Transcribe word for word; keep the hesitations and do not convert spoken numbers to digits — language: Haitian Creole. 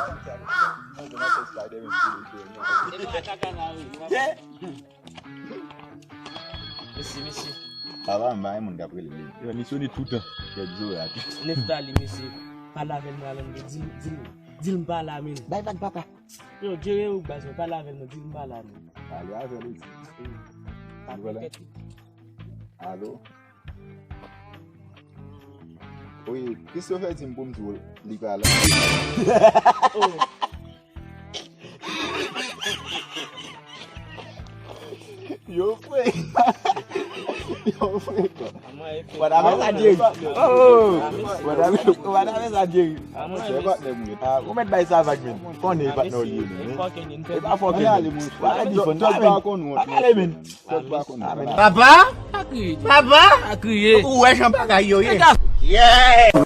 Mwen te nan fè Spider-Man pou li fè mwen. Mesye, mesye. Papa, m pa gen moun k ap rele li. Yo, misyone toutan. Kèk zo la. Neftali, mesye. Pale avè l, mwen, alò, di l, di l, di l m pa la, men. Bay vag, papa. Yo, Jerry ou baz mwen, pale avè l, mwen, di l m pa la, men. Pale avè l, wi. Pale avè l. Alo? Wi, Christopher di m pou m di w li pa la. Oh. Yo, frè. Yo, frè. Wada fè sa, Jerry. Oh. Wada fè sa, Jerry. Ah, ou mèt bay sa vag, men. Konnen e patnè w li ye, men. E pa fòk li. Wada di fòn. Tout pa konn wont. Pale, men. Papa? Pa kriye. Papa? Pa kriye. Ou wè jan bagay yo ye. Yeah!